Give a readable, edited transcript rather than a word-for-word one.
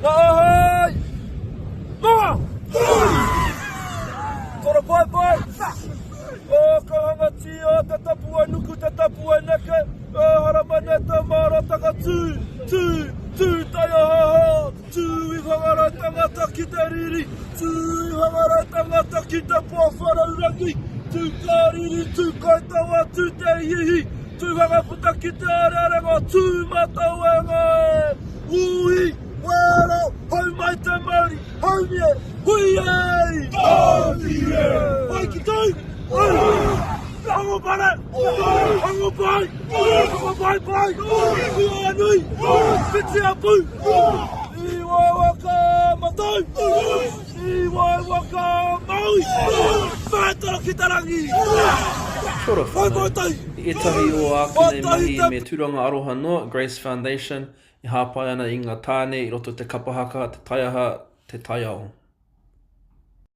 Ahai! Noa! Toro paepae! O Kauhangatia, te tapuwae nuku, te tapuwae neke, o Haramaneta, Marataka, tū, tū, tū taiahaha, tū i whangarei tangata ki te riri, tū i whangarei tangata ki te pōwharaurangi, tū ka riri, tū kaitawa, tū te ihi, tū whakaputa ki te arearenga, tū matauenga e, ui, wero, hau mai te mauri, haumi e, hui e! Tāki e! Pai ki tū! Rongo pare! Rongo pai! Rongo pai pai! Kua nui! Whiti a pū! I waiwaka matau! I waiwaka maui! Whētoro ki te rangi! Kia ora whānau. I ētahi o āku nei mahi me Tūranga Aroha Noa, Grace Foundation, e hāpai ana i ngā tāne i roto i te kapa haka, te taiaha, te taiao.